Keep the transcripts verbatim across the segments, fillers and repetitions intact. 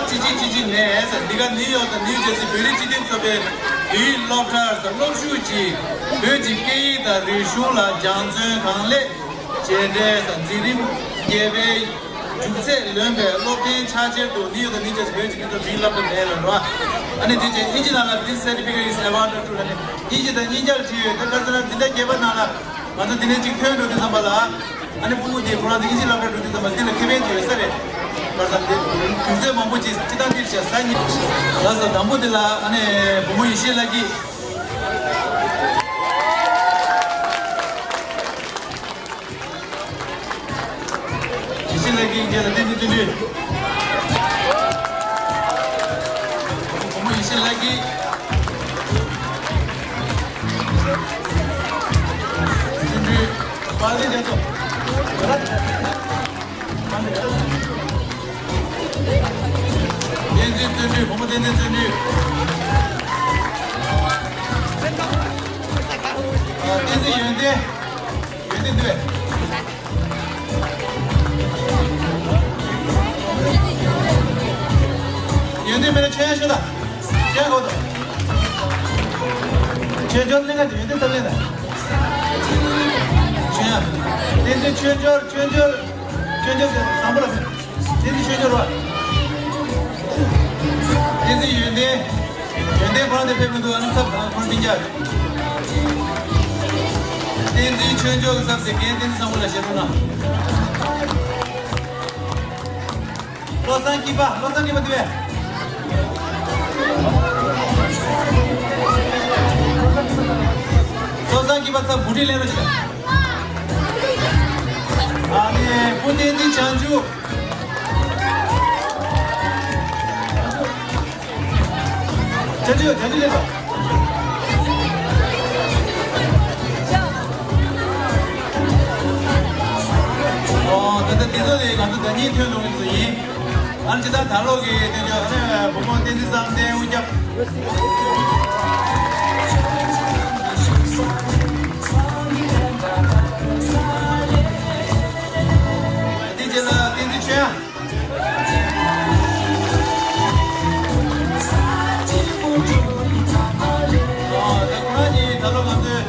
ཅི་ཅི་ཅི་ཅི་ནས་འདི་ག་ནིའུ་ཡོག་དང་ནིའུ་ཇར་སི་བོད་རིགས་སྤྱི་མཐུན་ཚོགས་པའི་བོད་ཡིག་སློབ་གྲྭར་སློབ་ཞུགས་ཀྱིས་བོད་ཀྱི་སྐད་ཡིག་དང་རིག་གཞུང་ལ་སྦྱང་བརྩོན་གང་ལེགས་བྱས་འབྲས་འཛིན་རིམ་བརྒྱད་པའི་མཇུག་ཚད་ལོན་པའི་སློབ་ཐོན་ཆ་ཆེར་དུ་ནིའུ་ཡོག་དང་ནིའུ་ཇར་སི་བོད་ཀྱི་སྤྱི་ཚོགས་བོད་ཡིག་སློབ་གྲྭ་ནས་ལ་རོ། ཨ་ནི་དེ་རྗེས་ཨིན་ཇི་ནང་ལ་This certificate is awarded to ཨ་ནི་ཨིན་ཇི་དང་གཉིས་ཆར་བྲིས་ཡོད། དེ་ག་ཚོད་ན་འཛིན་གྲྭ་བརྒྱད་པ་ནང་ལ་ང་ཚོ་འདི་ནས་གཅིག་ཐོན་འགྲོ་དུས་ཙམ་པ་ལ། ཨ་ནི་སྤུ་གུ་དེ་ཁོ་རང་ཚོ་ཨིན་ཇི་སློབ་གྲྭ་འགྲོ་དུས་ཙམ་པ་འདི་ལ་ཁེ་ཕན་ཅིག་ཡོད་ས་རེད། བར་མཚམས་དེ་དུས་ཚོད་མང་པོ་ཅིག་སྤྱི་བཏང་འདིར་བྱས་ས་ཉིད། ལགས་སོ། དང་པོ་དེ་ལ་ཨ་ནི་བུ་མོ་ཡེ་ཤེས་ལྷ་སྐྱིད། ཡེ་ཤེས་ལྷ་སྐྱིད་རྗེས་ལ་བསྟན་འཛིན་བརྩོན་འགྲུས། བུ་མོ་ཡེ་ཤེས་ལྷ་སྐྱིད། བརྩོན་འགྲུས། དཔལ་ལྡན་རྒྱ་མཚོ། བསྟན་འཛིན་བརྩོན་འགྲུས། བུ་མོ་བསྟན་འཛིན་བརྩོན་འགྲུས། ཨ། བསྟན་འཛིན་ཡོན་ཏན། ཡོན་ཏན་འདུས། ཡོན་ཏན་མེད་ན་ཆོས་དབྱངས་ཤོད་དང་། ཆོས་དབྱངས་གོ་དང་། ཆོས་འབྱོར་གླིང་ག་དེ་ཡོན་ཏན་ས་གླིང་དང་། ཆོས་དབྱངས། བསྟན་འཛིན་ཆོས་འབྱོར། ཆོས་འབྱོར། ཆོས་འབྱོར་ཟེར་བཟང་པོ་ལ་ཟེར། བསྟན་འཛིན་ཆོས་འབྱོར་བ། བསྟན་འཛིན་ཡོན་ཏན། ཡོན་ཏན་ཁོ་རང་དེ་ཕེབས་མི་འདུག་ཨ་ནི་ཚབ་དང་ཁོ་རང་སྤུན་ཀྱག་བསྟན་འཛིན་ཆོས་འབྱོར་གྱི་ཚབ་དེ་རྒན་བསྟན་འཛིན་བཟང་པོ་ལ་ཞལ་འདོན་གནང་། བློ་བཟང་སྐྱིད་པ། བློ་བཟང་སྐྱིད་པ་དེ་བས། བློ་བཟང་སྐྱིད་པ་ཚབ་གུ་ཁྲིད་ལེན་རོགས་བྱེད། ཨ་ནི་བུ་བསྟན་འཛིན་བྱང་ཆུབ། བྱང་ཆུབ། བྱང་ཆུབ་ལེན་རོགས། ཨོ། ད་ལྟ་འདི་ཚོ་ནི་ང་ཚོ་ཟླ་ཉིན་ཐོན་འགྲོ་མཁན་ཚོ་ཡིན། ཨ་ནི་ཇི་ལྟར་ད་ལོ་གི་དེ་ཚོ་ཨ་ནི་བུ་མོ་བསྟན་འཛིན་བསམ་གཏན་དབུ་རྒྱབ། དེ་རྗེས་ལ་བསྟན་འཛིན་ཆོས་དབྱངས། ཨ། ད་ཁོ་རང་གཉིས་ད་ལོ་ང་ཚོའི་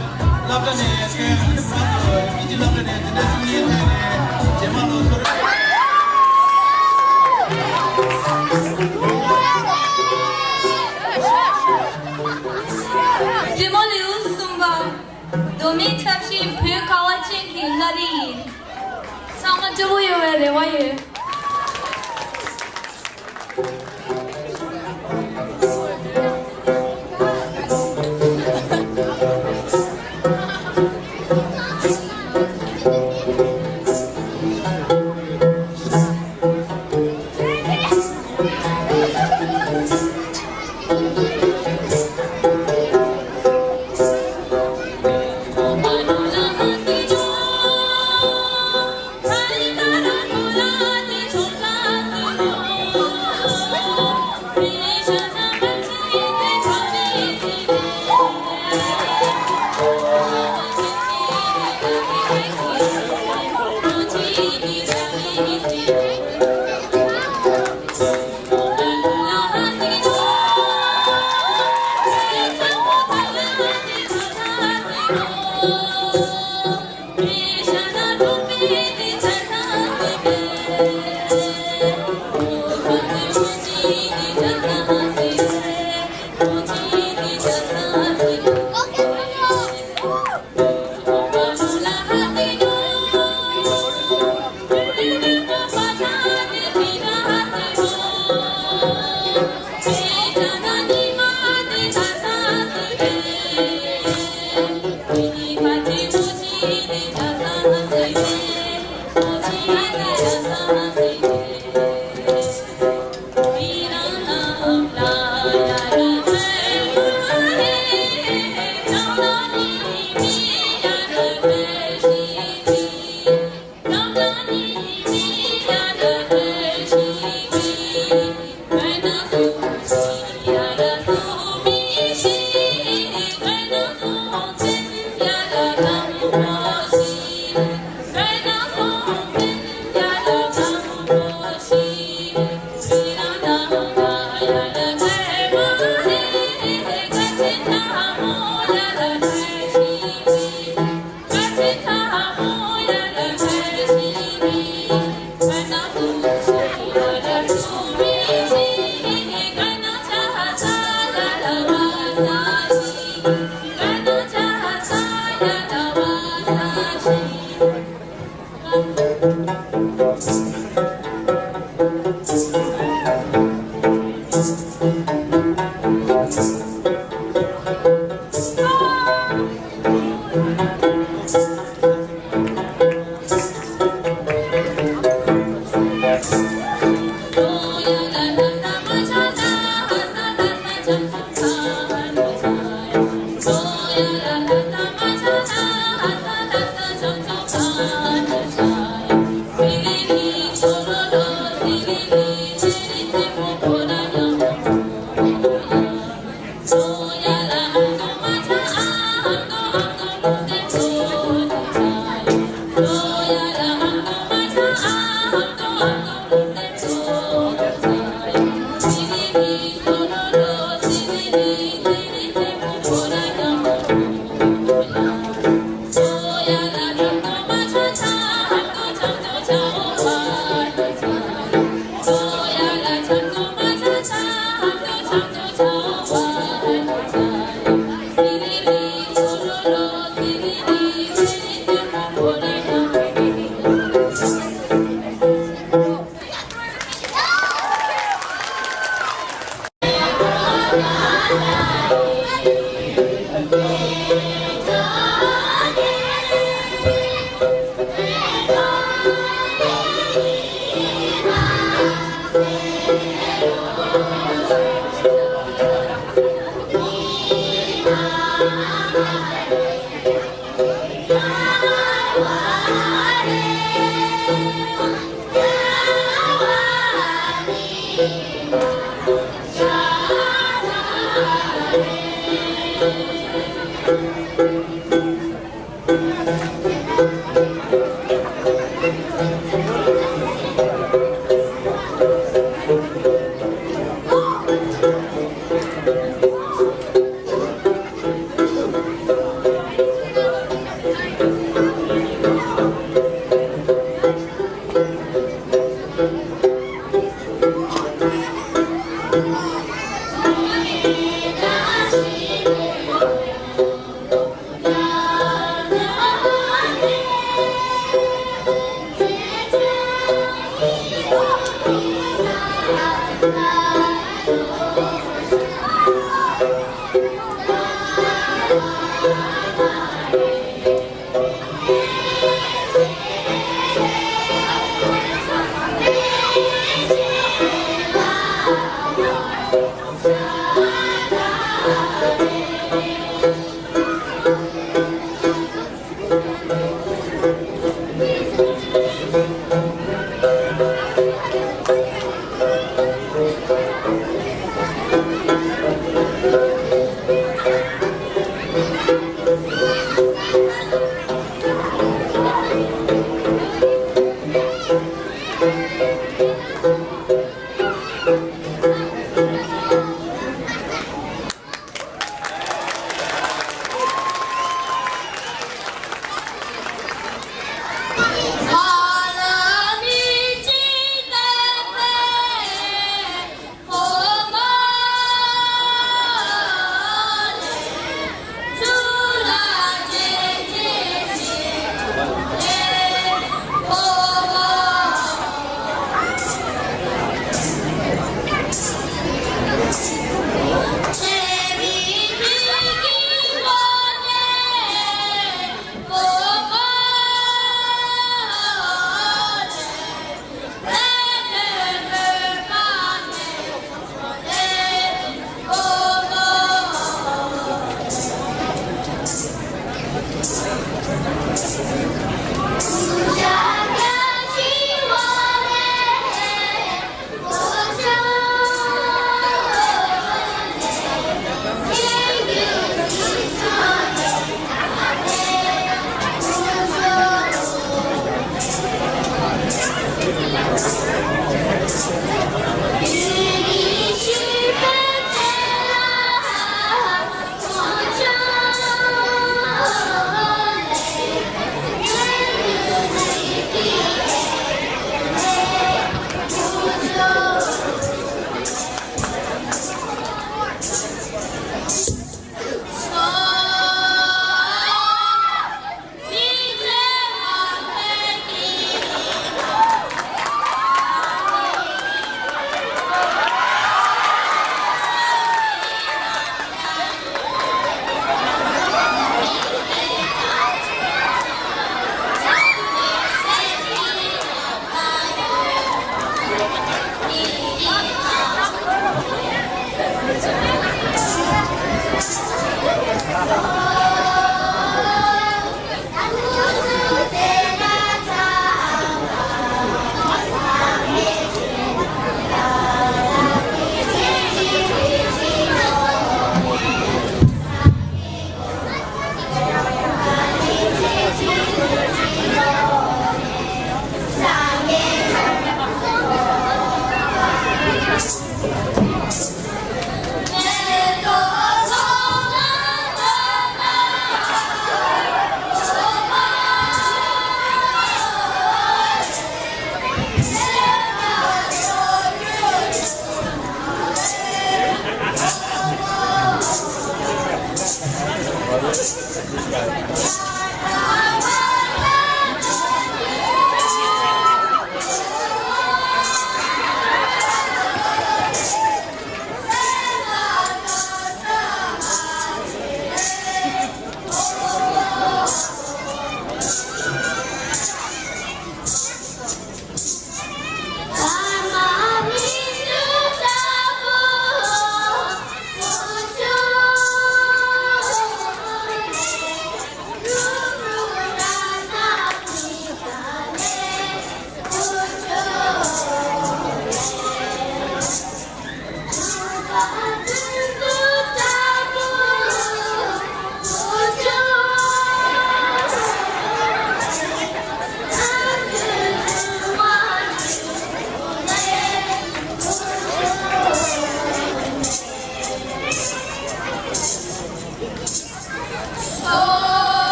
སློབ་གྲྭ་ནས་ཐོན། ཨ་ནི་ཁོ་རང་ཚོ་ཨིན་ཇི་སློབ་གྲྭ་ནས་འཛིན་གྲྭ་བཅུ་གཉིས་ཐོན་ནས་རྗེས་མ་ལོ་མཐོ་རིམ། རྩེ་མོ་ལེའུ་གསུམ་པ། མདོ་སྨད་འཁྲབ་གཞས་བོད་ཁ་བ་ཅན་གྱི་བླ་རི་ཡིན། ཚང་མ་སྤྲོ་པོ་ཡོང་བའི་རེ་བ་ཡོད།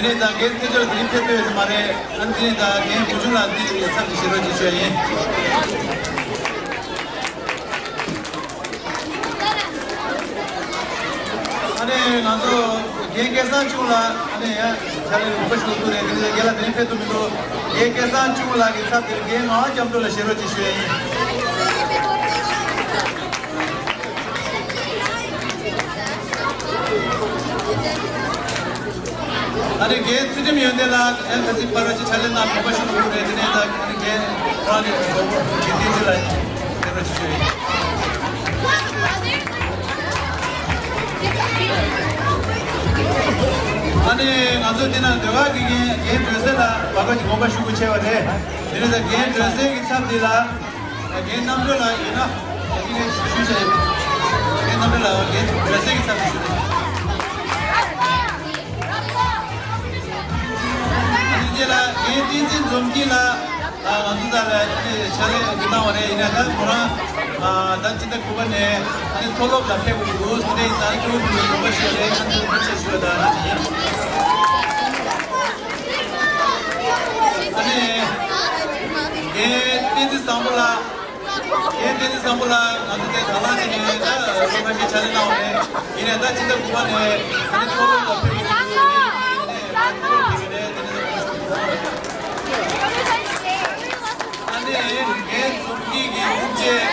ད་རྒན་ཐེ་ཚོར་དེ་རིང་ཕེབས་ཕེབས་ཡོད་ས་མ་རེད། ཨ་ནི་དེ་ནས་ད་རྒན་བུ་ཆུང་ལགས་འདི་ཚབ་ཀྱི་ཞེ་དྲག་ཅིག་ཞུ་ཡ་ཡིན། ཨ་ནི་ང་ཚོ་རྒན་སྐལ་བཟང་ཆུང་ལགས་ཨ་ནི་ཡ་ཕྱག་ལས་རིམ་པ་ཞུ་ཐུབ་རེད། དེ་ནས་རྒན་ལགས་དེ་རིང་ཕེབས་ཐུབ་མི་འདུག་རྒན་སྐལ་བཟང་ཆུང་ལགས་ཀྱི་ཚབ་དེར་རྒན་ངག་དབང་སྐྱབས་མགོན་ལགས་ཞལ་རོགས་ཅིག་ཞུ་ཡ་ཡིན། ཨ་ནི་རྒན་ཚུལ་ཁྲིམས་ཡོན་ཏན་ལགས་ཡང་ཁ་སང་ཕར་ཕྱི་ཕྱག་ལས་གནང་དགོངས་པ་ཞུ་དགོས་རེད། དེ་ནས་ད་ཨ་ནི་རྒན་ཁོ་རང་གི་གྲོགས་པོ་རྒན་བསྟན་འཛིན་ལགས་དེ་འདྲ་ཞུ་ཞུ་ཡིན། ཨ་ནི་ང་ཚོ་འདི་ན་ཟློས་གར་གྱི་རྒན་རྒན་སྒྲོལ་གསལ་ལགས་བར་སྐབས་ཀྱི་དགོངས་པ་ཞུ་དགོས་ཆེ་བ་རེད། དེ་ནས་ད་རྒན་སྒྲོལ་གསལ་གྱི་ཚབ་འདི་ལ། རྒན་རྣམ་གྲོལ་ལགས་ཡིན་ན་ཡ་གཅིག་ཞུ་ཞུ་ཡིན། རྒན་རྣམ་གྲོལ་ལགས་རྒན་སྒྲོལ་གསལ་གྱི་ཚབ་ཏུ་ཞུ། ཨ་ནི་རྗེས་ལ་རྒན་བསྟན་འཛིན་འཛོམས་སྐྱིད་ལགས་ང་ཚོ་ཚ་ལ་ཕྱག་ལས་འདི་གནང་བ་རེད། ཡིན་ན་ད་ཁོ་རང་ད་སྤྱི་ཟླ་དགུ་པ་ནས་ཨ་ནི་མཐོ་སློབ་ལ་ཕེབས་དགོས་འདུག་དེ་འདྲ་ཡིན་ཙང་ཁྱོད་ཚོ་ལ་དགོངས་པ་ཞུ་རེད། ཁྱོད་ཚོ་ཐུགས་རྗེ་ཆེ་ཞུ་བ་དང་ཨ་ནི་ཡིན། ཨ་ནི། རྒན་བསྟན་འཛིན་བཟང་པོ་ལགས། རྒན་བསྟན་འཛིན་བཟང་པོ་ལགས་ང་ཚོ་དེ་དང་བླངས་བྱས་ནས་ད་ལོ་ཁ་ཤས་ཕྱག་ལས་གནང་བ་རེད། ཡིན་ནའི་ད་ཕྱི་ཟླ་དགུ་པ་ནས་ཨ་ནི་མཐོ་སློབ་ལ་ཕེབས་ཀྱི་འདུག་ཨ་ནི་རྒན་འཛོམས་སྐྱིད་ཀྱི་དབུ་འབྱེད་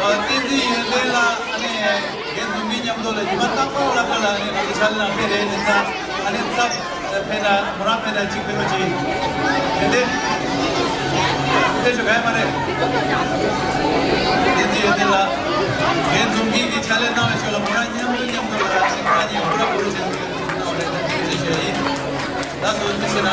བསྟན་འཛིན་ཡོན་ཏན་ལགས་ཨ་ནི། རྒན་འཛོམས་སྐྱིད་མཉམ་དུ་ལ་ཉི་མ་རྟག་པར་སློབ་གྲྭ་ལ་ནི་ང་ཚོ་ཕྱག་ལས་གནང་ཕེབས་རེད། ནི་ཚ་ཨ་ནི་ཚབ་ཕེབས་ན་མོ་རང་ཕེབས་ན་གཅིག་ཕེབས་རོགས་གྱིས། དེ་འདྲ་ཕེབས་ཤོག་ག་ཡ་མ་རེད། རྒན་ཚེ་ཡོད་དེ་ལ་རྒན་འཛོམས་སྐྱིད་ཀྱི་ཕྱག་ལས་གནང་བའི་ཕྱོགས་ལ་མོ་རང་མཉམ་དུ་མཉམ་དུ་ལ་ནི་ཁོ་རང་གཉིས་ཧུར་ར་ཧུར་བྱས་གནང་བ་རེད། ཐུགས་རྗེ་ཆེ་ཞུ་ཡ་ཡིན། ད་གཟོད་འདི་ཟེར་ན།